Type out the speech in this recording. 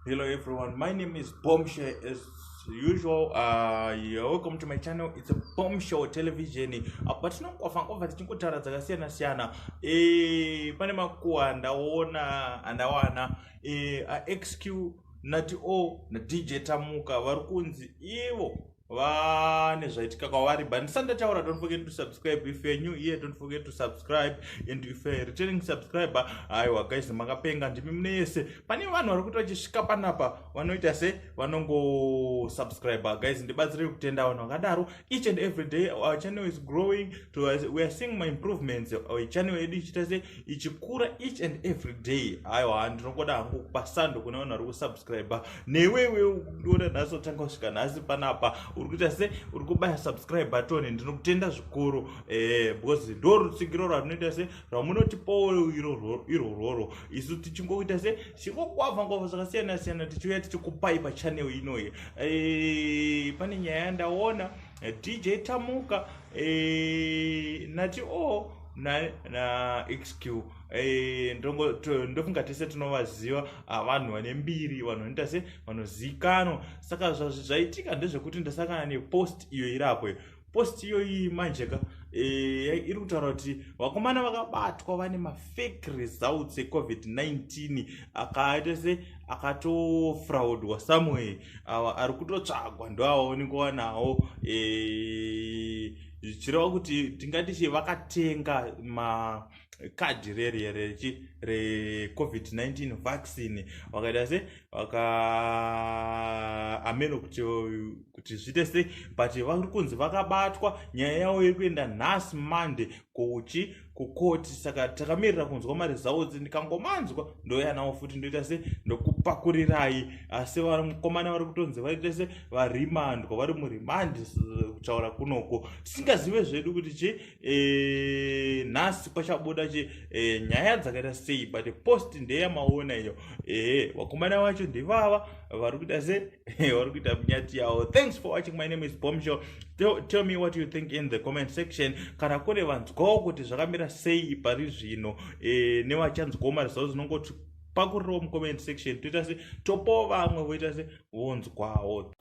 Hello everyone, my name is Bombshell as usual. You're welcome to my channel. It's a Bombshell Television. Patinongova ngova tichingotaura dzakasiyana siyana. Pane makuwa andaona andawana XQ nati O na DJ Tamuka vari kunzi ivo vane zvaitika kwavari. But ndisati ndataura, don't forget to subscribe if you're new here. Don't forget to subscribe, and if you're a returning subscriber, aiwa guys, makapenga, ndimi mune yese. Pane vanhu vari kuti vachisvika panapa vanoita se vanongosubscribe. Guys, ndibatsirei kutenda vanhu vakadaro. Each and every day our channel is growing to, we are seeing my improvements. Our channel yedu ichiita se ichikura each and every day. Aiwa, ndinongoda hangu kupa sando kune vanhu vari kusubscribe. Newewe ndiona nhasi utanga kusvika nhasi panapa, uri kuita se uri kubaya subscribe button, ndinokutenda zvikuru because ndo rutsigiro rwatinoita se rwamunotipawo irworworwo. Isu tichingoita se tichingokwavha ngwavha zvakasiyana siyana, tichiuya tichikupai pachannel inoyi. Pane nyaya yandaona, DJ Tamuka nati o na XQ. Ndofunga tese tinovaziva, vanhu vane mbiri, vanhu vanoita se vanozikanwa. Saka zvaitika ndezvekuti ndasangana nepost iyo irapo. Post iyoyi manjeka iri kutaura kuti vakomana vakabatwa vane mafake results eCOVID-19 akaita se akatofraudwa somewhere. Ava ari kutotsvagwa ndo avaonekwa nawo, zvichireva kuti tingati che vakatenga makadhi reriya recovid-19 vaccine, vakaita se vaka ameno kuti zviite sei, but vari kunzi vakabatwa. Nyaya yavo iri kuenda nhasi Monday kuchi kukoti. Saka takamirira kunzwa maresults. Ndikangomanzwa ndouya nawo futi, ndoita se ndokupakurirai. Asi vakomana vari kutonzi vaite se varimandwa, vari muremand kutaura kunoko, tisingazive zvedu kuti chi nhasi pachabuda chi nyaya dzakaita sei. But post ndeyamaona iyo. Vakomana vacho ndivava vari kuita se vari kuita munyati yavo. Thanks for watching. My name is Bombshow. Tell me what you think in the comment section. Kana kune vanzwawo kuti zvakamira sei pari zvino, nevachanzwawo maresults, zinongoti pakurirawo mucomment section, toita se topawo vamwe voita se vonzwawo.